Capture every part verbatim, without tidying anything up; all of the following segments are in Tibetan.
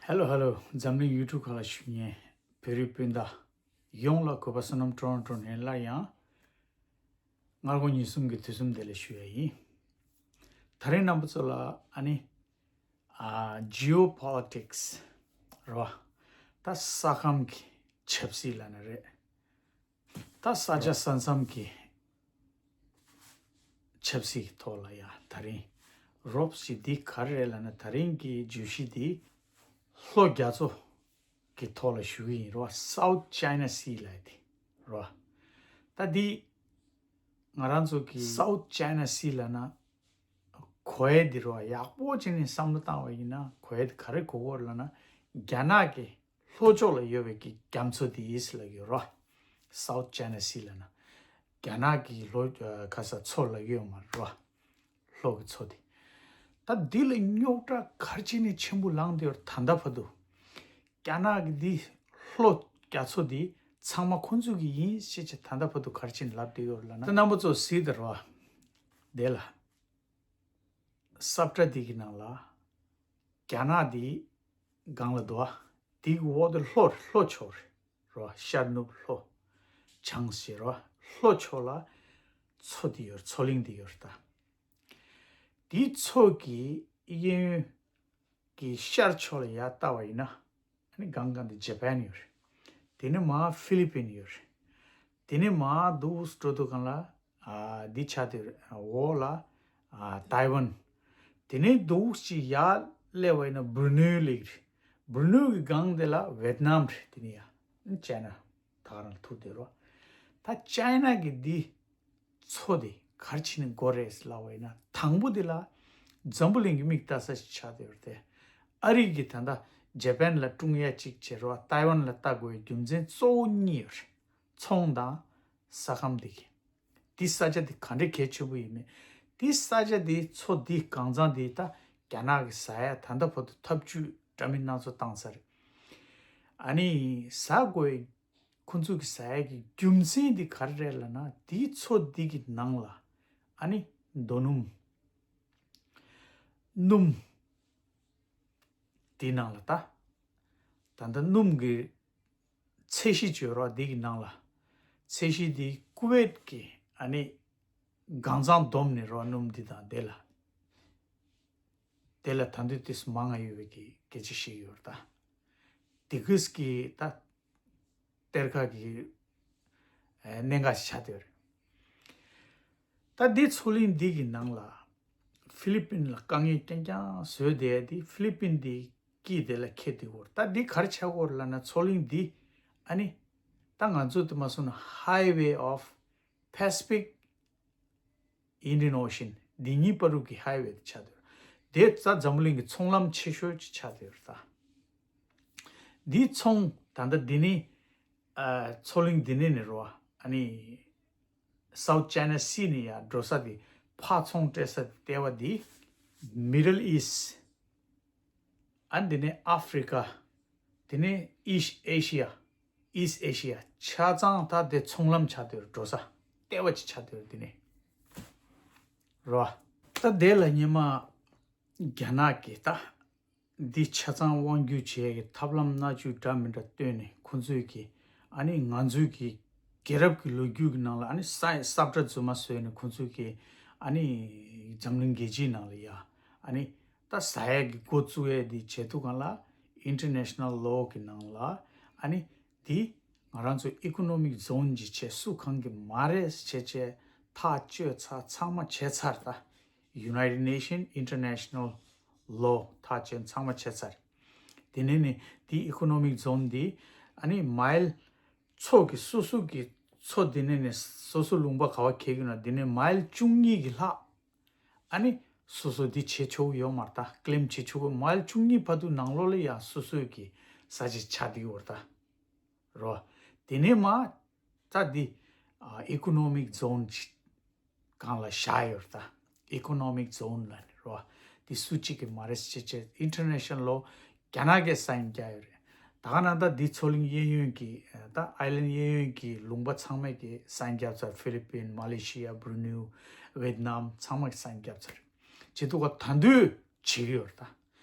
Hello hello, འཛམ་གླིང་ཡུལ་གྲུ་ཁག་ལ་བཞུགས་མཁན་བོད་རིགས་སྤུན་ཟླ་ཡོངས་ལ་གུས་པ་བསོད་ནམས་ཊོ་རོན་ཊོ་ནས་སླར་ཡང་སྔ་དགོང་ཉིན་གསུམ་གྱི་དུས་གསུམ་བདེ་ལེགས་ཞུ་ཡ་ཡིན། ད་རིང་རྣམ་པ་ཚོ་ལ་ཨ་ནི་ཨ་ཇི་ཨོ་པོ་ལི་ཊིག་སི་རེད་བ། ད་ས་ཁམས་ཀྱི་ཆབ་སྲིད་ལབ་ན་རེད། ད་ས་ཆ་ས་མཚམས་ཀྱི་ཆབ་སྲིད་ཀྱི་ཐོག་ལ་ཡ་ད་རིང་རོབ་ཞིག་འདི་ག་རེ་རེད་ལབ་ན། ད་རིང་གི་བརྗོད་གཞི་འདི་ལྷོ་རྒྱ་མཚོ་གི་ཐོག་ལ་ཞུ་གི་ཡིན་རོ། South China Sea ལབ་ཡ་དེ་རོ། ད་འདི་ང་རང་ཚོ་གི་South China Sea ལབ་ན་གོ་ཡ་འདི་རོ། ཡག་པོ་བྱས་ནས་བསམ་བློ་བཏང་བ་ཡིན་ན་གོ་ཡ་འདི་ག་རེ་གོ་གོ་རེད་ལབ་ན། རྒྱ་ནག་གི་ལྷོ་ཕྱོགས་ལ་ཡོད་པའི་གི་རྒྱ་མཚོ་དེ་ཡིས་ལབ་ཡོད་རོ། South China Sea ལབ་ན་རྒྱ་ནག་གི་ལྷོ་ཁ་ས་མཚོ་ལབ་ཡོད་མ་རེད་རོ། ལྷོ་གི་མཚོ་དེ། ད་འདི་ལ་རྙོག་དྲ་ག་རེ་བྱས་ནས་ཆེན་པོ་ལངས་བསྡད་ཡོད་རེད། ད་ལྟ་བར་དུ་རྒྱ་ནག་གི་འདི་ལྷོ་རྒྱ་མཚོ་འདི་ཚང་མ་ཁོང་ཚོ་གི་ཡིན་ཞེས་བྱས་ད་ལྟ་བར་དུ་ག་རེ་བྱས་ནས་ལབ་བསྡད་ཡོད་རེད་ལབ་ན། ད་རྣམ་པ་ཚོ་གཟིགས་དང་རོ། དེ་ལ། ས་བཀྲ་འདི་གི་ནང་ལ་རྒྱ་ནག་འདི་སྒང་ལ་འདུག་ཨ། འདི་གི་འོག་ཏུ་ལྷོ་ལྷོ་ཕྱོགས་རེད་རོ། ཤར་ནུབ་ལྷོ། བྱང་ཞེས་རོ། ལྷོ་ཕྱོགས་ལ་མཚོ་འདི་ཡོད་རེད། མཚོ་གླིང་འདི་ཡོད་རེད་ད། འདི་མཚོ་གི་གཡས་གཡོན་གྱི་ཤར་ཕྱོགས་ལ་ཡར་ལྟ་བ་ཡིན་ན། ཨ་ནི་སྒང་སྒང་དུ་ཇ་པན་ཡོད་རེད། དེ་ནས་མར་ཧྥི་ལི་པིན་ཡོད་རེད། དེ་ནས་མར་འདུག་སེ་འགྲོ་དུས་སྒང་ལ་ཨ་འདི་ཆགས་བསྡད་ཡོད་རེད། འོག་ལ་ཨ་ཏའེ་ཝན། དེ་ནས་འདུག་སེ་ཡར་སླེབས་པ་ཡིན་ན་སྦུར་ནུའི་སླེབས་ཀྱི་རེད། སྦུར་ནུའི་གི་སྒང་དེ་ལ་ཝེད་ནམ་རེད། དེ་ནས་ཡར་ཨ་ནི་ཅའི་ན་ད་ག་རང་ལ་ཐུག་བསྡད་རོ། ད་ཅའི་ན་གི་འདི་མཚོ་དེ་ག་རེ་བྱས་ནས་དགོས་རེད་ལབ་པ་ཡིན་ན། དང་པོ་དེ་ལ་འཛམ་བུ་གླིང་གི་མིག་ལྟ་ས་ཞིག་ཆགས་བསྡད་ཡོད་རེད་དེ། ཨ་རི་གིས་ད་ལྟ་ཇ་པན་ལ་སྲུང་ཡ་གཅིག་བྱེད་རོགས། ཏའེ་ཝན་ལ་ལྟ་དགོས་པའི་རྒྱུ་མཚན་གཙོ་བོ་གཉིས་ཡོད་རེད། ཚོང་དང་ས་ཁམས་དེ་གི། འདི་ས་ཆ་དེ་ག་འདྲའི་གལ་ཆེན་པོ་ཡིན་མིན། འདི་ས་ཆ་དེ་མཚོ་འདི་གང་ཚང་དེ་ད་རྒྱ་ནག་གིས་ཟ་ཡ་ད་ལྟ་བར་དུ་ཐབས་ཇུས་འདྲ་མིན་སྣ་ཚོགས་བཏང་ཚར་རེད། ཨ་ནི་ཟ་དགོས་པའི་ཁོ་ཚོ་གི་ཟ་ཡ་གི་རྒྱུ་མཚན་འདི་ག་རེ་རེད་ལབ་ན། དེའི་མཚོ་འདི་གི་ནང་ལ་ཨ་ནི་རྡོ་སྣུམ། སྣུམ། དེའི་ནང་ལ་ད་ད་ལྟ་སྣུམ་གི་ཚད་གཞི་བརྗོད་རོགས། འདི་གི་ནང་ལ་ཚད་གཞི་འདི་ཀུ་ཝེད་ཀྱི་ཨ་ནི་སྒང་ཚང་བསྡོམས་ནས་རོགས། སྣུམ་འདི་དང་དེ་ལ། དེ་ལ་ད་དུང་ཏོག་ཙམ་མང་ང་ཡོད་པའི་གི་སྐད་ཆ་བཤད་ཡོད་རེད་ད། དེ་གིས་ཀྱི་ད་གཏེར་ཁ་གི་ཨེ་གནད་འགག་ཞིག་ཆགས་བསྡད་ཡོད་རེད། ད་འདི་མཚོ་གླིང་འདི་གི་ནང་ལ་ཧྥི་ལི་པིན་ལ་དཀའ་ངལ་རྐྱང་རྐྱང་བཟོས་བསྡད་ཡ་འདི་ཧྥི་ལི་པིན་འདི་དཀྱིལ་དེ་ལ་ཁེལ་བསྡད་ཡོད་རེད། ད་འདི་ག་རེ་ཆགས་ཀྱི་ཡོད་རེད་ལབ་ན། མཚོ་གླིང་འདི་ཨ་ནི་ད་ང་ཚོ་དེ་མ་སོང་ན་Highway of Pacific Indian Ocean འདི་གཉིས་བར་དུ་གི་ཧའི་ཝེ་དེ་ཆགས་བསྡད་ཡོད་རེད། དེ་རྩ་འཛམ་བུ་གླིང་གི་ཚོང་ལམ་ཆེ་ཤོས་ཅིག་ཆགས་བསྡད་ཡོད་རེད་ད། འདི་ཚོང་ད་ལྟ་འདི་ནི་ཨ་མཚོ་གླིང་འདི་ནས་ནི་རོ། ཨ་ནི་South China Sea ནས་ཡར་འགྲོ་ས་དེ་ཕར་ཚོང་སྤྲད་ས་དེ་ལྟེ་བ་འདི་Middle East། ཨ་འདི་ནས་ཨ་ཧྥི་རི་ཀ། དེ་ནས་East Asia། East Asia ཆ་ཚང་ད་དེ་ཚོང་ལམ་ཆགས་བསྡད་ཡོད་རེད། འགྲོ་ས་ལྟེ་བ་ཅིག་ཆགས་བསྡད་ཡོད་རེད་དེ་ནས་རོ། ད་དེ་ལ་སྔོན་མ་རྒྱ་ནག་གིས་ད་འདི་ཆ་ཚང་དབང་སྒྱུར་བྱེད་ཡས་ཀྱི་ཐབས་ལམ་སྣ་ཚོགས་འདྲ་མི་འདྲ་བཏོན་ནས། ཁོང་ཚོས་ཀྱི་ཨ་ནི་ང་ཚོའི་གི་རྒྱལ་རབས་ཀྱི་ལོ་རྒྱུས་ཀྱི་ནང་ལ་ཨ་ནི་ས་ས་བཀྲ་རྫུན་མ་བཟོས་ནས། ཁོང་ཚོས་ཀྱི་ཨ་ནི་འཛམ་གླིང་རྒྱལ་སྤྱིའི་ནང་ལ་ཡ་ཨ་ནི་ད་ཟ་ཡས་ཀྱི་འགོ་བཙུགས་ཡས་འདི་བྱེད་དུས་སྒང་ལ་International Law གི་ནང་ལ་ཨ་ནི་འདི་ང་རང་ཚོ་Economic Zone ཅིག་བྱས། སུ་གང་གི་མ་རེད་བྱས་བྱས་ཐག་གཅོད་ཚར། ཚང་མ་བྱས་ཚར་ད། United Nation International Law ཐག་གཅོད་ཚང་མ་བྱས་ཚར། དེ་ནས་ནི་འདི་Economic Zone འདི་ཨ་ནི་མའིལ་མཚོ་གི་སོ་སོ་གི་མཚོ་འདི་ནས་ནི་སོ་སོ་ལུང་པ་ག་པར་འཁེལ་གྱི་ན་འདི་ནས་མའིལ་བཅུ་གཉིས་ཀྱི་ལྷག་ཨ་ནི་སོ་སོ་འདི་བྱེད་ཆོག་གི་ཡོད་མ་རེད་ད། Claim བྱེད་ཆོག་གི། མའིལ་བཅུ་གཉིས་བར་དུ་ནང་ལོགས་ལ་ཡང་སོ་སོའི་གི་ས་ཆ་ཆགས་བསྡད་ཡོད་རེད་ད། རོ། དེ་ནས་མ་ད་འདི་ཨ་Economic Zone ཅིག་སྒང་ལ་བཞག་ཡོད་རེད་ད། Economic Zone ལབ་ནས་རོ། འདི་སུ་གཅིག་གི་མ་རེད་ཟེར་བྱས་International Law རྒྱ་ནག་གིས་sign བརྒྱབ་ཡོད་རེད། ད་ག་ནང་ད་འདི་མཚོ་གླིང་གཡས་གཡོན་གྱི་ད་Island གཡས་གཡོན་གྱི་ལུང་པ་ཚང་མས་ཀྱི་sign བརྒྱབ་ཚར། ཧྥི་ལི་པིན། མ་ལེ་ཤི་ཡ། སྦུར་ནུ། ཝེད་ནམ་ཚང་མས་sign བརྒྱབ་ཚར། བྱེད་དུས་ད་དུང་བྱེད་ཀྱི་ཡོད་རེད་ད།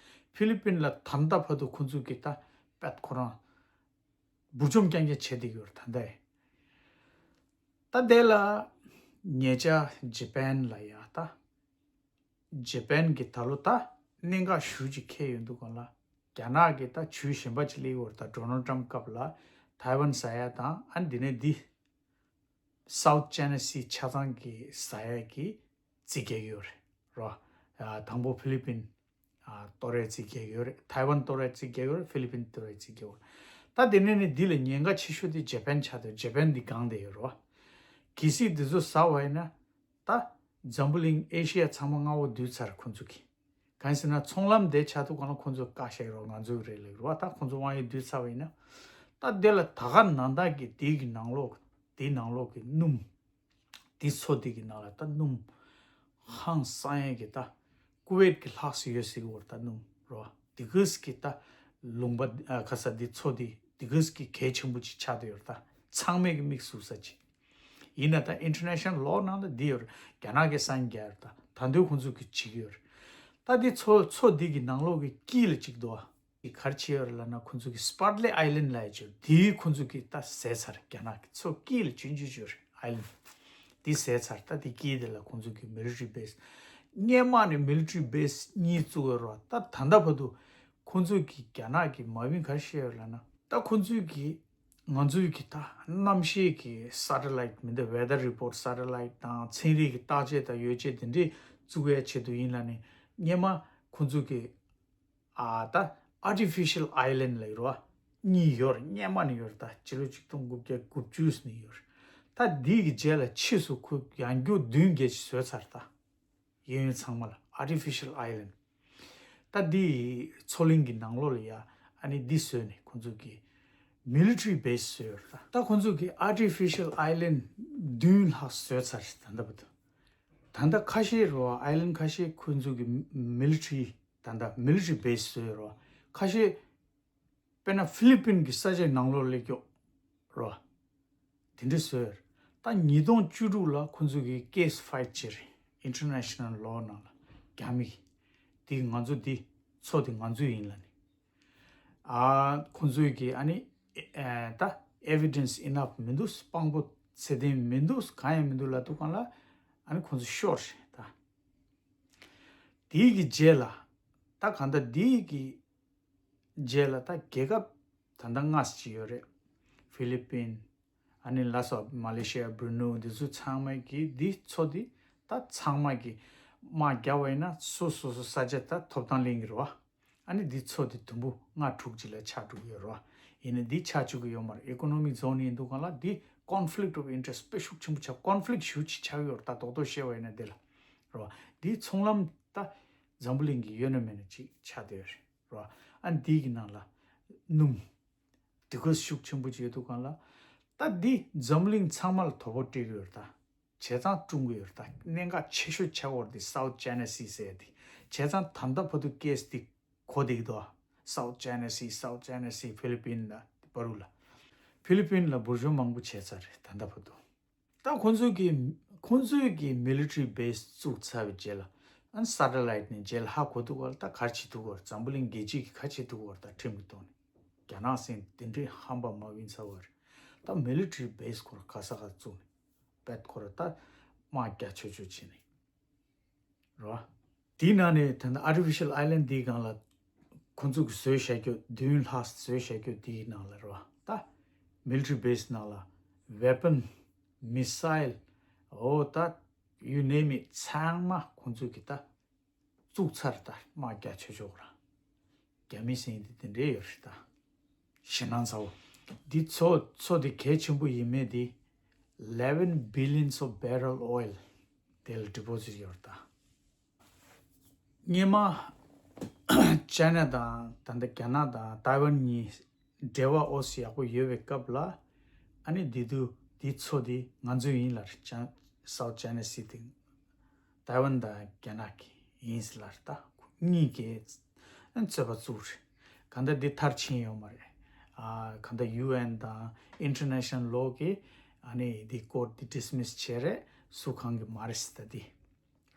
ཕི་ལི་པིན་ལ་ད་ལྟ་བར་དུ་ཁོང་ཚོ་གིས་ད་དཔེ་ཁོ་རང་འབུར་འཇོམས་རྐྱང་རྐྱང་བྱེད་བསྡད་ཡོད་རེད་ད་ལྟ། ད་དེ་ལ་ཉེ་ཆར་ཇེ་པན་ལ་ཡ་ད། ཇེ་པན་གྱི་ད་ལོ་ད་གནད་འགག་ཞེ་པོ་ཅིག་འཁེལ་ཡོང་དུས་སྒང་ལ། རྒྱ་ནག་གི་ད་ཇུས་གཞན་པ་ཅིག་སླེབས་ཡོད་རེད་ད། ཌོ་ནལ་ཊམ་སྐབས་ལ་ཐའེ་ཝན་ཟ་ཡ་དང་། ཨ་ནི་དེ་ནས་འདི་སའུ་ཐི་ཅའི་ན་སི་ཆ་ཚང་གི་ཟ་ཡ་གི་རྩིས་རྒྱག་གི་ཡོད་རེད་རོ། ཨ། དང་པོ་ཕི་ལི་པིན་ཨ། གཏོར་ཡ་རྩིས་རྒྱག་གི་ཡོད་རེད། ཐའེ་ཝན་གཏོར་ཡ་རྩིས་རྒྱག་གི་ཡོད་རེད། ཕི་ལི་པིན་གཏོར་ཡ་རྩིས་རྒྱག་གི་ཡོད་རེད། ད་དེ་ནས་ནི་འདི་ལ་ཉེན་ཁ་ཆེ་ཤོས་དེ་ཇེ་པན་ཆགས་འདུག་ཇེ་པན་འདི་སྒང་བསྡད་ཡོད་རོ། གལ་སྲིད་འདི་ཚོ་ཟ་བ་ཡིན་ན། ད་འཛམ་བུ་གླིང་ཨེ་ཤི་ཡ་ཚང་མ་མངའ་འོག་བསྡུས་ཚར་ཁོང་ཚོ་གིས། གང་ཡིན་ཟེར་ན་ཚོང་ལམ་དེ་ཆགས་དུས་སྒང་ལ་ཁོང་ཚོ་བཀག་བཞག་གི་རོགས། ང་ཚོ་རེད་ལབ་རོགས། ད་ཁོང་ཚོ་དབང་ཡོད་བསྡུས་ཚར་བ་ཡིན་ན། ད་དེ་ལ་ད་ག་ནང་བདག་གི་དེའི་གི་ནང་ལོགས་དེའི་ནང་ལོགས་ཀྱི་སྣུམ། དེ་མཚོ་དེ་གི་ནང་ལ་ད་སྣུམ་ཧང་སང་ཡས་ཀྱི་ད་ཀུ་ཝེད་ཀྱི་ལྷག་སུ་ཡོད་ཟེར་གི་ཡོད་རེད་ད་སྣུམ་རོ། དེ་གིས་ཀྱི་ད་ལུང་པ་ཨ། ཁ་ས་དེ་མཚོ་དེ་དེ་གིས་ཀྱི་གལ་ཆེན་པོ་ཅིག་ཆགས་བསྡད་ཡོད་རེད་ད། ཚང་མས་ཀྱི་མིག་ཟུག་ས་ཅིག་ཡིན་ན་ད་ཨིན་ཊར་ནེ་ཤ་ནལ་ལོ་ནང་ལ་འདི་ཡོད་རེད། རྒྱ་ནག་གིས་སང་རྒྱག་ཡོད་རེད་ད། ད་དུང་ཁོང་ཚོ་གིས་བྱེད་ཀྱི་ཡོད་རེད། ད་འདི་མཚོ་མཚོ་འདི་གི་ནང་ལོགས་ཀྱི་དཀྱིལ་ལ་གཅིག་འདུག་ཨ། འདི་ག་རེ་བྱས་ཡོད་རེད་ལབ་ན། ཁོང་ཚོ་གིས་སི་པར་ལེ་ཨའི་ལན་ལབ་ཡ་ཅིག་ཡོད། འདི་ཁོང་ཚོ་གིས་ད་ཟས་ཚར། རྒྱ་ནག་གི་མཚོ་དཀྱིལ་ལ་ཆུང་ཆུང་ཅིག་ཡོད་རེད་ཨའི་ལན། འདི་ཟས་ཚར། ད་འདི་དཀྱིལ་དེ་ལ་ཁོང་ཚོ་གིས་མི་ལི་ཊ་རི་བྷེ་སི། སྔོན་མ་ནས་མི་ལི་ཊ་རི་བྷེ་སི་གཉིས་བཙུགས་ཡོད་རེད་བ། ད་ད་ལྟ་བར་དུ་ཁོང་ཚོ་གིས་རྒྱ་ནག་གིས་མ་བིན་ག་རེ་བཤད་ཡོད་ལབ་ན། ད་ཁོང་ཚོས་ཀྱིས་ང་ཚོའི་གི་ད་གནམ་གཤིས་ཀྱི་སེ་ཊེ་ལའིཊ་མི་འདུག་ཝེ་དར་རི་པོར་ཊི་སེ་ཊེ་ལའིཊ་དང་ཚན་རིག་གི་བརྟག་དཔྱད་དང་ཡོ་བྱད་དེ་འདྲས་བཙུགས་ཡ་ཆེད་དུ་ཡིན་ལབ་ནས། སྔོན་མ་ཁོང་ཚོ་གི་ཨ། ད་ཨར་ཊི་ཕི་ཤལ་ཨའི་ལན་ལབ་ཡོད་རེད་བ། གཉིས་ཡོད་རེད། སྔོན་མ་ནས་ཡོད་རེད། ད་ཕྱི་ལོ་ཆིག་སྟོང་དགུ་བརྒྱ་དགུ་བཅུ་ནས་ཡོད་རེད། ད་འདི་གི་རྗེས་ལ་ཕྱིས་སུ་ཁོས་ཡང་བསྐྱར་བདུན་བརྒྱད་ཅིག་བཟོས་ཚར་ད། གཡས་གཡོན་ཚང་མ་ལ་ཨར་ཊི་ཕི་ཤལ་ཨའི་ལན། ད་འདི་མཚོ་གླིང་གི་ནང་ལོགས་ལ་ཡ། ཨ་ནི་འདི་བཟོས་ནས་ཁོང་ཚོ་གིས་མི་ལི་ཊ་རི་བྷེ་སི་བཟོས་ཡོད་རེད་ད། ད་ཁོང་ཚོ་གིས་ཨར་ཊི་ཕི་ཤལ་ཨའི་ལན་བདུན་ལྷག་བཟོས་ཚར་རེད་ད་ལྟ་བར་དུ། ད་ལྟ་ཁ་ཤས་རེད་བ། ཨའི་ལན་ཁ་ཤས་ཁོང་ཚོ་གིས་མི་ལི་ཊ་རི། ད་ལྟ་མི་ལི་ཊ་རི་བྷེ་སི་བཟོས་ཡོད་རེད་བ། ཁ་ཤས། དཔེར་ན་ཧྥི་ལི་པིན་གྱི་ས་ཆའི་ནང་ལོགས་སླེབས་ཀྱི་ཡོད་རེད་བ། དེ་འདྲ་བཟོས་ཡོད་རེད། ད་ཉིས་སྟོང་བཅུ་དྲུག་ལ་ཁོང་ཚོ་གིས་ཀེ་སི་ཕའིཊ་བྱས་རེད། ཨིན་ཊར་ནེ་ཤ་ནལ་ལོ་ནང་ལ་རྒྱ་མི། དེ་ང་ཚོ་འདི་མཚོ་དེ་ང་ཚོའི་ཡིན་ལབ་ནས། ཨ། ཁོང་ཚོས་ཀྱིས་ཨ་ནི་ཨེ། ད་ཨེ་བི་ཌེན་སི་ཨི་ནཕ་མི་འདུག་དཔང་པོ་ཚད་ལྡན་མི་འདུག་གང་ཡང་མི་འདུག་ལབ་དུས་སྒང་ལ། ཨ་ནི་ཁོང་ཚོ་ཤོར་རེད་ད། དེའི་གི་རྗེས་ལ། ད་གང་ལྟར་དེའི་གི་རྗེས་ལ་ད་རྒྱལ་ཁབ་ད་ལྟ་ལྔ་ཙམ་ཅིག་ཡོད་རེད། ཧྥི་ལི་པིན། ཨ་ནི་ལ་སོགས་མ་ལེ་ཤི་ཡ། བྷུ་རུ་ནོ། འདི་ཚོ་ཚང་མ་གིས་འདི་མཚོ་འདི་ད་ཚང་མ་གིས་དམག་རྒྱག་པ་ཡིན་ན་སོ་སོ་སོ་ས་ཆ་ད་ཐོབ་ཐང་ལེན་གྱི་རེད་བ། ཨ་ནི་འདི་མཚོ་འདི་དུམ་བུ་ལྔ་དྲུག་ཅིག་ལ་ཆགས་འགྲོ་གི་ཡོད་རེད་བ། ཡིན་ན་འདི་ཆགས་བཅུག་གི་ཡོད་མ་རེད། ཨི་ཀོ་ནོ་མིག་ཛོན་ཡིན་དུས་སྒང་ལ་འདི་ཀོན་ཕི་ལིག་ཊི་ཨོཕ་ཨིན་ཊི་རེ་སི་ཊི་དཔེ་ཤུགས་ཆེན་པོ་ཆགས། ཀོན་ཕི་ལིག་ཊི་ཞེ་པོ་ཅིག་ཆགས་ཡོད་རེད་ད། རྡོག་རྡོག་བཤད་པ་ཡིན་ན་འདི་ལ་རེད་བ། འདིའི་ཚོང་ལམ་ད་འཛམ་བུ་གླིང་གི་ཡོད་ན་མེད་ན་ཅིག་ཆགས་བསྡད་ཡོད་རེད་བ། ཨ་ནི་འདི་གི་ནང་ལ་སྣུམ་དེ་གོས་ཤུགས་ཆེན་པོ་ཅིག་ཡོད་དུས་སྒང་ལ། ད་འདི་འཛམ་གླིང་ཚང་མ་ལ་དོ་ཕོག་སྤྲད་ཀྱི་ཡོད་རེད་ད། བྱས་ཙང་སྲུང་གི་ཡོད་རེད་ད། གནད་འགག་ཆེ་ཤོས་ཆགས་ཡོད་རེད་དེ། སའུ་ཐི་ཅའི་ན་སི་ཟེར་ཡ་དེ། བྱས་ཙང་ད་ལྟ་བར་དུ་ཀེ་སི་དེ་གོ་བསྡད་ཀྱི་འདུག་སའུ་ཐི་ཅའི་ན་སི། སའུ་ཐི་ཅའི་ན་སི། ཧྥི་ལི་པིན་ལ་བར་དུ་ལ། ཧྥི་ལི་པིན་ལ་འབུར་འཇོམས་མང་པོ་བྱས་ཚར་རེད་ད་ལྟ་བར་དུ། ད་ཁོང་ཚོས་ཀྱི་ཁོང་ཚོས་ཀྱི་མི་ལི་ཊི་རི་བྷེ་སི་བཙུགས་ཚར་བའི་རྗེས་ལ། ཨ་ནི་སེ་ཊེ་ལའིཊ་ནས་རྗེས་ལ་ཧ་གོ་ཐུབ་པ་ལ། ད་ག་རེ་བྱེད་ཐུབ་པ་རེད། འཛམ་བུ་གླིང་རྒྱལ་སྤྱི་གིས་ག་རེ་བྱེད་ཐུབ་པ་རེད། ད་ཁྲིམས་ཀྱི་ཐོག་ནས། རྒྱ་ནག་ཟེར་དེ་འདྲའི་ཧམ་པ་མ་བིན་ཚར་བ་རེད། ད་མི་ལི་ཊི་རི་བྷེ་སི་ཁོ་ར་ག་ས་ག་བཙུགས་ནས། པད་ཁོ་ར་ད་དམག་རྒྱག་ཆོག་ཆོག་བྱས་ནས། རེད་བ། དེའི་ནང་ནས་ད་ལྟ་ཨར་ཊི་ཕི་ཤལ་ཨའི་ལན་འདིའི་སྒང་ལ་ཁོང་ཚོ་གིས་བཟོས་བཞག་རྒྱུ་བདུན་ལྷག་བཟོས་བཞག་རྒྱུ་དེའི་ནང་ལ་རེད་བ། ད་མི་ལི་ཊི་རི་བྷེ་སི་ནང་ལ་ཝེ་པན། མི་སའིལ། འོ་ད་ཡུ་ནེམ་ཨིཊ། ཚང་མ་ཁོང་ཚོ་གིས་ད་བཙུགས་ཚར། ད་དམག་རྒྱག་ཆོག་ཆོག་ར། རྒྱ་མི་ཟེར་མཁན་དེ་དེ་འདྲས་ཡོད་རེད་ད། ཞེད་སྣང་ཚ་བོ། འདི་མཚོ་མཚོ་དེ་གལ་ཆེན་པོ་ཡིན་མེད་དེ། eleven billions of barrel oil དེ་ལ་ཌི་པོ་ཟིཊ་ཡོད་རེད་ད། སྔོན་མ་ཅའི་ན་དང་ད་ལྟ་རྒྱ་ནག་དང་ཐའེ་ཝན་གཉིས་འབྲེལ་བ་འོ་ཙམ་ཡག་པོ་ཡོད་པའི་སྐབས་ལ། ཨ་ནི་འདི་དུས་འདི་མཚོ་འདི་ང་ཚོའི་ཡིན་ལབ་རེད། ཅ་སའུ་ཐི་ཅའི་ན་སི་དེ། ཐའེ་ཝན་དང་རྒྱ་ནག་གི་ཡིན་ཟེར་ལབ་རེད་ད། གཉིས་ཀས་རྩོད་པ་བཙུགས་རེད། གང་ལྟར་འདི་མཐར་ཕྱིན་ཡོད་མ་རེད། ཨ། གང་ལྟར་ཡུ་ཨེན་དང་ཨིན་ཊར་ནེ་ཤ་ནལ་ལོ་གིས་ཨ་ནི་འདི་ཀོར་ཊི་འདི་ཌི་སི་མི་སི་བྱས་རེད། སུ་གང་གི་མ་རེད་ཟེར། ད་འདི་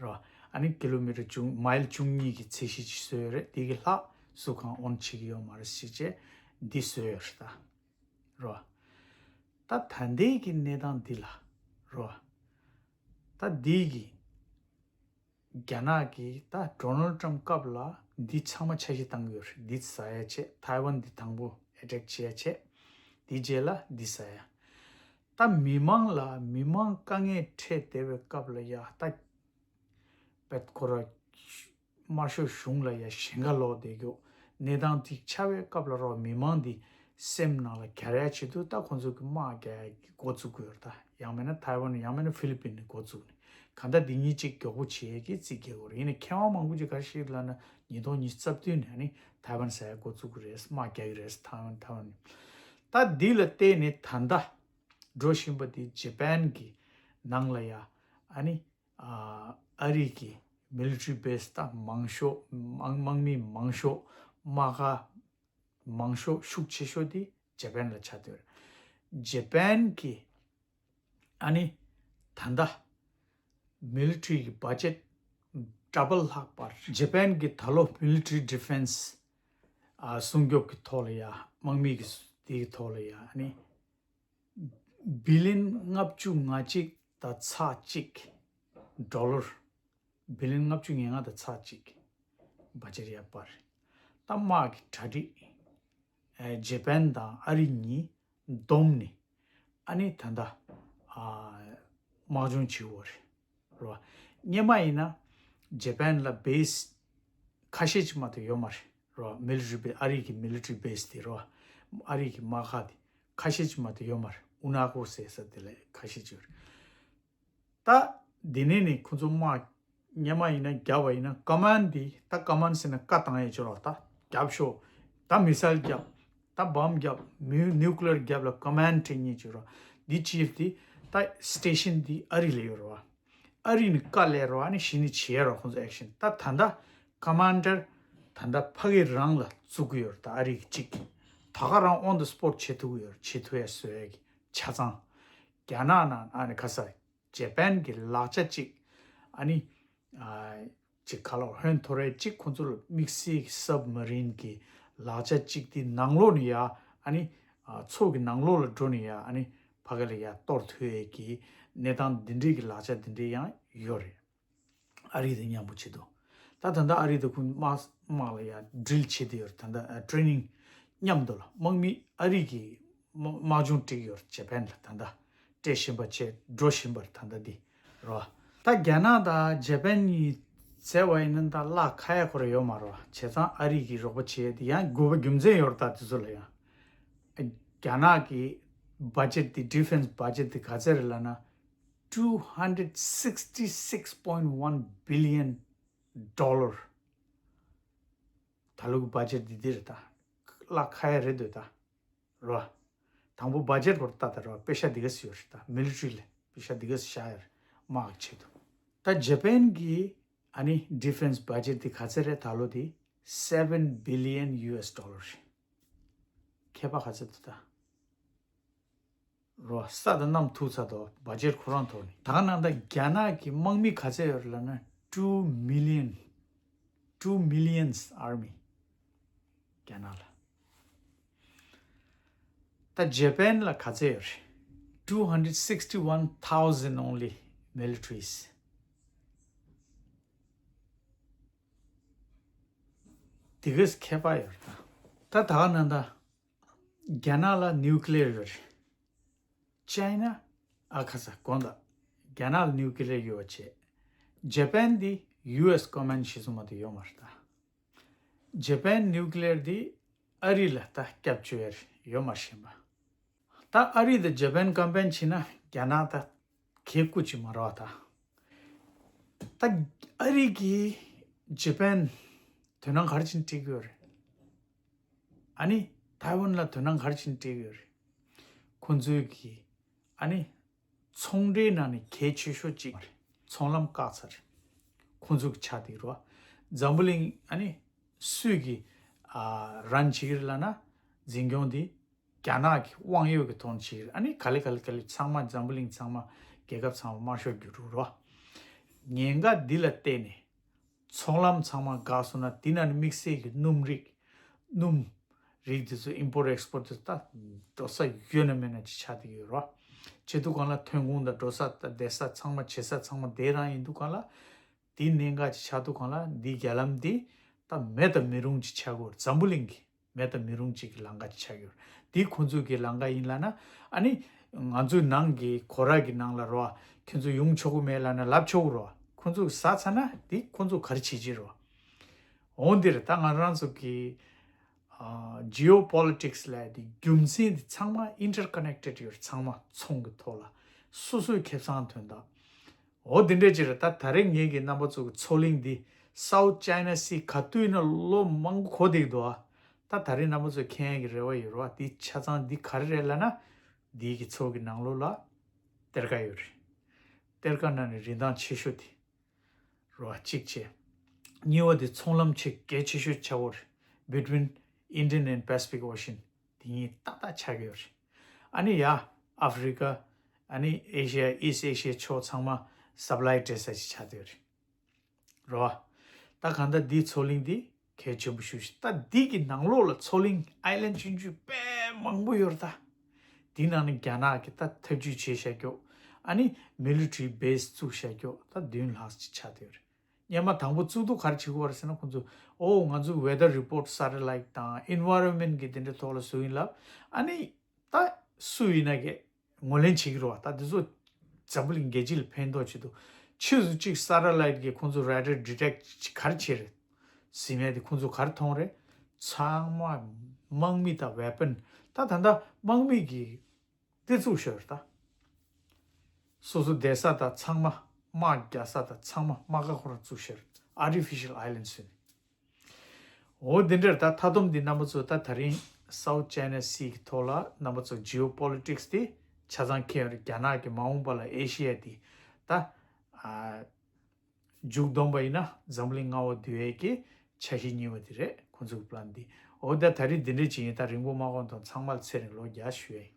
རེད་བ། ཨ་ནི་ཀི་ལོ་མི་ཊར་བཅུ། མའིལ་བཅུ་གཉིས་ཀྱི་ཚད་གཞི་ཅིག་བཟོས་ཡོད་རེད། དེ་གི་ལྷག་ བཟོ་ཁང་ཨོན་བྱེད་ཀྱི་ཡོད་མ་རེད་ཟེར་བྱས་འདི་བཟོས་ཡོད་རེད་ད། རོ། ད་ད་ལྟའི་གི་གནས་སྟངས་འདི་ལ། རོ། ད་འདི་གི་རྒྱ་ནག་གི་ད་ཌོ་ནལ་ཊམ་སྐབས་ལ་འདི་ཚང་མ་འཆར་གཞི་བཏང་གི་ཡོད་རེད། འདི་ཟ་ཡ་བྱས། ཐའེ་ཝན་འདི་དང་པོ་ཨེ་ཊེག་བྱེད་ཡ་བྱས། འདི་རྗེས་ལ་འདི་ཟ་ཡ། ད་མི་མང་ལ་མི་མང་དཀའ་ངལ་འཕྲད་བསྡད་པའི་སྐབས་ལ་ཡ་ད་བེད་ཁོ་ར་དམར་ཤོག་གཞུང་ལ་ཡ་ཞེན་ཁ་ལོག་བསྡད་རྒྱུ། གནས་སྟངས་དེ་ཆགས་པའི་སྐབས་ལ་རོ། མི་མང་འདི་སེམས་ནང་ལ་གྱར་ཡ་ཆེད་དུ་ད་ཁོང་ཚོ་གི་དམག་རྒྱག་ཡ་གི་འགོ་བཙུགས་ཀྱི་ཡོད་རེད་ད། ཡང་མིན་ན་ཐའེ་ཝན། ཡང་མིན་ན་ཧྥི་ལི་པིན་ནས་འགོ་བཙུགས་ནས། གང་ལྟར་འདི་གཉིས་གཅིག་མགྱོགས་པོ་བྱེད་ཡ་གི་རྩིས་རྒྱག་དགོས་རེད། ཡིན་ནའི་མཁས་དབང་མང་པོ་ཅིག་ག་རེ་བཤད་ལབ་ན། ཉིས་སྟོང་ཉི་ཤུ་རྩ་བདུན་ནས་ཨ་ནི་ཐའེ་ཝན་ཟ་ཡ་འགོ་བཙུགས་ཀྱི་རེད། དམག་རྒྱག་གི་རེད། ཐའེ་ཝན་ཐའེ་ཝན་ནས། ད་འདི་ལ་བལྟས་ནས་ད་ལྟ་འགྲོ་བཞིན་པ་འདི་ཇེ་པན་གི་ནང་ལ་ཡ་ཨ་ནི། ཨ་ཨ་རི་གི་མི་ལི་ཊ་རི་བྷེ་སི་ད་མང་ཤོས། དམག་དམག་མི་མང་ཤོས། དམག་སྒར་མང་ཤོས། ཤུགས་ཆེ་ཤོས་དེ་ཇེ་པན་ལ་ཆགས་བསྡད་ཡོད་རེད། ཇེ་པན་གི་ཨ་ནི་ད་ལྟ་མི་ལི་ཊ་རི་གི་བྷ་ཇེཊ་ཌབ་བལ་ལྷག་པར། ཇེ་པན་གི་ད་ལོ་མི་ལི་ཊ་རི་ཌི་ཕེན་སི་ཨ་སྲུང་སྐྱོབ་ཀྱི་ཐོག་ལ་ཡ། དམག་མི་གི་དེ་གི་ཐོག་ལ་ཡ་ཨ་ནི། བི་ལི་ཡན་ལྔ་བཅུ་ང་གཅིག་དང་ཚེག་གཅིག། ཌོ་ལར་བི་ལི་ཡན་ལྔ་བཅུ་ང་ལྔ་དང་ཚེག་གཅིག་བྷ་ཇེཊ་ཡར་སྤར། ད་དམག་གི་གྲ་སྒྲིག་ཨེ་ཇེ་པན་དང་ཨ་རི་གཉིས་བསྡོམས་ནས་ཨ་ནི་ད་ལྟ་ཨ་དམག་སྦྱོང་བྱེད་ཡོད་རེད། རོ། སྔོན་མ་ཡིན་ན་ཇེ་པན་ལ་བྷེ་སི་ཁ་ཤས་ཅིག་མ་གཏོགས་ཡོད་མ་རེད། རོ། མི་ལི་ཊ་རི་བྷེ་སི། ཨ་རི་གི་མི་ལི་ཊ་རི་བྷེ་སི་དེ། རོ། ཨ་རི་གི་དམག་སྒར་དེ་ཁ་ཤས་ཅིག་མ་གཏོགས་ཡོད་མ་རེད། ཨུ་ན་ཀོ་ཟེར་ས་དེ་ལ་ཁ་ཤས་ཅིག་ཡོད་རེད། ད་འདི་ནས་ནི་ཁོ་ཚོ་དམག་སྔོན་མ་ཡིན་ན་བརྒྱབ་པ་ཡིན་ན། ཀ་མན་ཌི་འདི། ད་ཀ་མན་ཌི་ཟེར་ན་བཀའ་བཏང་ཡས་ཅིག་རོ། ད་རྒྱབ་ཤོག་ད་མི་སེལ་རྒྱབ། ད་བོམ་རྒྱབ། མི་ནིའུ་ཀི་ལི་ཡར་རྒྱབ་ལ་ཀ་མན་ཌི་སྤྲད་མཁན་ཅིག་རོ། འདི་ཅིབ་འདི་ད་སི་ཊེ་ཤན་འདི་ཨ་རི་ལ་ཡོད་རེད་བ། ཨ་རི་ནས་བཀའ་སླེབས་རོ། ཨ་ནི་གཞི་ནས་བྱེད་ཡ་རོ། ཁོང་ཚོ་ཨེག་ཤན། ད་ད་ལྟ་ཀ་མན་ཌར་ད་ལྟ་ཕ་གི་རང་ལ་བཙུགས་ཀྱི་ཡོད་རེད། ད་ཨ་རི་གི་གཅིག་ད་ག་རང་ཨོན་དི་སི་པོཊ་བྱེད་ཐུབ་ཀྱི་ཡོད་རེད། བྱེད་ཐུབ་ཡ་བཟོ་ཡ་གི་ཆ་ཚང་། རྒྱ་ནག་ནང་ཨ་ནི་ཁ་ས་ཇེ་པན་གི་ལག་ཆ་གཅིག་ཨ་ནི་ཨ་ཅིག་ག་ལོ་ཧོན་ཐོར་རེ་གཅིག་ཁོང་ཚོ་ལ་དམིགས་བསལ་གྱི་སབ་མ་རིན་གྱི་ལག་ཆ་གཅིག་དེ་ནང་ལོགས་ནས་ཡ། ཨ་ནི་ཨ་མཚོ་གི་ནང་ལོགས་ལ་འགྲོ་ནས་ཡ། ཨ་ནི་ཕ་གི་ལ་ཡ་གཏོར་ཐུབ་ཡས་ཀྱི་གནས་སྟངས་འདི་འདྲའི་གི་ལག་ཆ་འདི་འདྲའི་ཡང་ཡོད་རེད། ཨ་རི་དང་མཉམ་པོ་བྱེད་དོ། ད་ད་ལྟ་ཨ་རི་དང་ཁོང་དམག་དམག་ལ་ཡ་ཌི་རིལ་བྱེད་དེ་ཡོད་རེད། ད་ལྟ་ཨ་ཊེ་རེ་ནིང་མཉམ་དུ་ལ་དམག་མི་ཨ་རི་གི་དམག་དམག་སྦྱོང་སྤྲད་ཀྱི་ཡོད་རེད། ཇེ་པན་ལ་ད་ལྟ་སྤྲད་བཞིན་པ་བྱས་འགྲོ་བཞིན་པ་རེད། ད་ལྟ་འདི་རོ། ད་རྒྱ་ནག་དང་ཇེ་པན་གཉིས་བཙལ་བ་ཡིན་ན་ད་གླ་ཁ་ཡ་ཁོ་ར་ཡོད་མ་རེད་བ། བྱས་ཙང་ཨ་རི་གི་རོགས་པ་བྱེད་ཡ་དེ་ཡང་དགོས་པ་རྒྱུ་མཚན་ཡོད་རེད། ད་དེ་ཚོ་ལ་ཡང་རྒྱ་ནག་གི་བྷ་ཇེཊ་དེ། ཌི་ཕེན་སི་བྷ་ཇེཊ་དེ་ག་ཚད་རེད་ལབ་ན། two hundred sixty-six point one billion dollar། ད་ལོ་གི་བྷ་ཇེཊ་འདི་འདི་རེད་ད། གླ་ཁ་ཡ་རེད་འདོད་ད། རོ། དང་པོ་བྷ་ཇེཊ་སྐོར་ལྟ་ད་རོ། པེ་ཤ་འདི་ག་སི་ཡོད་རེད་ད། མི་ལི་ཊ་རི་ལ་པེ་ཤ་འདི་ག་སི་བཞག་ཡོད་རེད། དམག་གི་ཆེད་དུ། ད་ཇེ་པན་གི་ཨ་ནི་ཌི་ཕེན་སི་བྷ་ཇེཊ་འདི་ག་ཚད་རེད་ད་ལོ་འདི། seven billion U S dollar་རེད། ཁྱད་པར་ག་ཚད་འདུག་ད། རོ། ས་དང་གནམ་ཐུག་ཚར་དོ། བྷ་ཇེཊ་ཁོ་རང་ཐོག་ནས། ད་ག་ནང་ད་རྒྱ་ནག་གི་དམག་མི་ག་ཚད་ཡོད་རེད་ལབ་ན། two million, two millions army། རྒྱ་ནག་ལ། ད་ཇེ་པན་ལ་ག་ཚད་ཡོད་རེད། two hundred sixty-one thousand only militaries། དེ་གས་ཁྱད་པར་ཡོད་རེད་ད། ད་ད་ག་ནང་ད། རྒྱ་ནག་ལ་ནིའུ་ཀི་ལི་ཡར་ཡོད་རེད། ཅའི་ན། ཨ་ཁ་ས་དགོངས་དག་རྒྱ་ནག་ལ་ནིའུ་ཀི་ལི་ཡར་ཡོད་པ་བྱས། ཇེ་པན་འདི་ཡུ་ཨེས་ཀོ་མན་ཌི་གཞི་བཟུང་མ་གཏོགས་ཡོད་མ་རེད་ད། ཇེ་པན་ནིའུ་ཀི་ལི་ཡར་འདི་ཨ་རི་ལ་ད་སྐྱབས་བཅོལ་ཡ་ཡོད་མ་རེད་ཤེས་པ། ད་ཨ་རི་དང་ཇེ་པན་ཀམ་པེན་བྱས་ན་རྒྱ་ནག་ད་གལ་ཁུ་ཅིག་མ་རེད་བ་ད། ད་ཨ་རི་གིས་ཇེ་པན་དོ་སྣང་ག་རེ་བྱས་ནས་སྤྲད་ཀྱི་ཡོད་རེད། ཨ་ནི་ཐའེ་ཝན་ལ་དོ་སྣང་ག་རེ་བྱས་ནས་སྤྲད་ཀྱི་ཡོད་རེད། ཁོང་ཚོས་ཀྱིས་ཨ་ནི་ཚོང་འབྲེལ་ནང་ནས་གལ་ཆེ་ཤོས་གཅིག་མ་རེད། ཚོང་ལམ་བཀག་ཚར་རེད། ཁོང་ཚོ་གི་ཆ་དེ་རོ། འཛམ་བུ་གླིང་ཨ་ནི་སུས་ཀྱིས་ཨ་རན་བྱེད་ཀྱི་རེད་ལབ་ན། འཛིན་སྐྱོང་དེ་རྒྱ་ནག་གི་དབང་ཡོད་ཀྱི་ཐོག་ནས་བྱེད་ཀྱི་རེད། ཨ་ནི་ག་ལེ་ག་ལེ་ག་ལེ་ཚང་མ་འཛམ་བུ་གླིང་ཚང་མ་རྒྱལ་ཁབ་ཚང་མ་དམར་ཤོག་བརྒྱུད་འགྲོ་རོ། ཉེན་ཁ་འདི་ལ་བརྟེན་ནས་ཚོང་ལམ་ཚང་མ་འགག་སོང་ན། དེ་ནང་ནས་དམིགས་བསལ་གྱི་སྣུམ་རིགས། སྣུམ་རིགས་དེ་ཚོ་ཨིམ་པོར་ཊི་ཨེགས་པོར་ཊི་དེ་ད་འགྲོ་ས་ཡོད་ན་མེད་ན་ཅིག་ཆགས་བསྡད་ཀྱི་ཡོད་རེད་བ། བྱེད་དུས་སྒང་ལ་ཐོན་ཁུངས་དང་འགྲོ་ས་དང་བསྡད་ས་ཚང་མ་བྱེད་ས་ཚང་མ་དེ་རང་ཡིན་དུས་སྒང་ལ། དེའི་གནད་འགག་ཅིག་ཆགས་དུས་སྒང་ལ་འདིའི་རྒྱ་ལམ་འདི་ད་མེད་དང་མི་རུང་ཅིག་ཆགས་ཀྱི་ཡོད་རེད། འཛམ་བུ་གླིང་གི་མེད་དང་མི་རུང་ཅིག་གི་ལམ་ཁ་ཅིག་ཆགས་ཀྱི་ཡོད་རེད། འདི་ཁོང་ཚོ་གི་ལམ་ཁ་ཡིན་ལབ་ན། ཨ་ནི་ང་ཚོའི་ནང་གི་གོ་ར་གི་ནང་ལ་རེད་བ། ཁྱོད་ཚོ་ཡོང་ཆོག་གི་མེད་ལབ་ན་ལབ་ཆོག་གི་རེད་བ། ཁོང་ཚོ་གི་ཟ་ཚར་ན་འདི་ཁོང་ཚོ་ག་རེ་བྱེད་ཀྱི་རེད་བ། འོ་འདིར་ད་ང་རང་ཚོ་གི་ཨ་ཇི་ཨོ་པོ་ལི་ཊིག་སི་ལབ་དེ་རྒྱུ་མཚན་དེ་ཚང་མ་ཨིན་ཊར་ཀ་ནེག་ཊེཌ་ཡོད་རེད། ཚང་མ་ཚོང་གི་ཐོག་ལ་སོ་སོའི་ཁེ་བཟང་དོན་དག་འོ་དེ་འདྲ་ཅིག་རེད། ད་ད་རེས་ངེད་ཀྱི་རྣམ་པ་ཚོ་གི་མཚོ་གླིང་འདི་སའུ་ཐི་ཅའི་ན་སི་ག་དུས་ཡིན་ན་ལོ་མང་པོ་གོ་བསྡད་འདུག་ཨ། ད་ད་རེས་རྣམ་པ་ཚོས་མཁྱེན་ཡག་གི་རེ་བ་ཡོད་རེད་བ། འདི་ཆ་ཚང་འདི་ག་རེ་རེད་ལབ་ན། འདི་གི་མཚོ་གི་ནང་ལོགས་ལ་གཏེར་ཁ་ཡོད་རེད། གཏེར་ཁ་ནང་ནས་རིན་ཐང་ཆེ་ཤོས་དེ་རེད་བ། གཅིག་བྱས། གཉིས་པ་དེ་ཚོང་ལམ་ཆེ་གལ་ཆེ་ཤོས་ཆགས་ཡོད་རེད། Between Indian and Pacific Ocean དེ་གཉིས་ཏག་ཏག་ཆགས་ཀྱི་ཡོད་རེད། ཨ་ནི་ཡ་ཨ་ཧྥི་རི་ཀ་ཨ་ནི་ཨེ་ཤི་ཡ་ཨིསཊ་ཨེ་ཤི་ཡ་ཕྱོགས་ཚང་མ་སབ་ལའི་སྤྲད་ས་ཞིག་ཆགས་བསྡད་ཡོད་རེད། རེད་བ། ད་གང་ལྟར་འདིའི་མཚོ་གླིང་འདི་གལ་ཆེན་པོ་ཞེ་པོ་ཅིག་ད་འདི་གི་ནང་ལོགས་ལ་མཚོ་གླིང་ཨའི་ལན་ཌི་ཆུང་ཆུང་དཔེ་མང་པོ་ཡོད་རེད་ད། འདི་ནང་ནས་རྒྱ་ནག་གིས་ད་ཐབས་ཇུས་བྱས་བཞག་ཀྱོག་ཨ་ནི་མི་ལི་ཊ་རི་བེ་སི་བཙུགས་བཞག་ཀྱོག་ད་བདུན་ལྷག་ཅིག་ཆགས་བསྡད་ཡོད་རེད། སྔོན་མ་དང་པོ་བཙུགས་དུས་ག་རེ་བྱེད་ཀྱི་ཡོད་རེད་ཟེར་ན། ཁོང་ཚོས་ཨོ་ང་ཚོའི་ཝེ་དར་རི་པོར་ཊི་སེ་ཊ་ལའིཊ་དང་ཨེན་ཝའི་རོན་མེན་ཊི་གི་དེ་འདྲའི་ཐོག་ལ་བཟོས་ཡིན་ལབ། ཨ་ནི་ད་སུ་ཡིན་ན་གི་ངོས་ལེན་བྱེད་ཀྱི་རེད་བ། ད་འདི་ཚོ་འཛམ་བུ་གླིང་རྒྱལ་སྤྱི་ལ་ཕན་ཐོགས་ཆེད་དུ། ཕྱིས་སུ་གཅིག་སེ་ཊ་ལའིཊ་གིས་ཁོང་ཚོ་རེ་ཌར་ཌི་ཊེག་ཊི་ག་རེ་བྱས་རེད་ཟེར་ཡ་དེ་ཁོང་ཚོ་ག་རེ་མཐོང་རེད། ཚང་མ་དམག་མི་དང་ཝེ་པན། ད་ད་ལྟ་དམག་མི་གི་དེ་བཙུགས་བཞག་ཡོད་རེད་ད། སོ་སོ་བསྡད་ས་དང་ཚང་མ། དམག་རྒྱག་ས་དང་ཚང་མ་དམག་སྒར་ཁོ་རང་བཙུགས་བཞག་ཡོད་རེད། ཨར་ཊི་ཕི་ཤལ་ཨའི་ལན་ཌི་བཟོས་ནས། འོ་འདི་འདྲར་ད་མཐའ་སྡོམ་འདི་རྣམ་པ་ཚོ་ད་ད་རིང་སའུ་ཐི་ཅའི་ན་སི་གི་ཐོག་ལ་རྣམ་པ་ཚོ་ཇི་ཨོ་པོ་ལི་ཊིག་སི་དེ་ཆ་ཚང་མཁྱེན་ཡོད་རེད། རྒྱ་ནག་གི་མ་འོངས་པ་ལ་ཨེ་ཤི་ཡ་དེ་ད་ཨ་མཇུག་བསྡོམས་པ་ཡིན་ན་འཛམ་གླིང་ལྔ་པ་བསྡུ་ཡས་ཀྱི་འཆར་གཞི་གཉིས་པ་དེ་རེད། ཁོང་ཚོའི་པི་ལན་འདི། འོ་ད་ད་རིང་འདི་འདྲ་ཅིག་ཡིན། ད་རིང་པོ་མ་གོང་དང་ཚང་མ་ལ་ཚེ་རིང་ལོ་བརྒྱ་ཞུ་ཡས་ཡིན།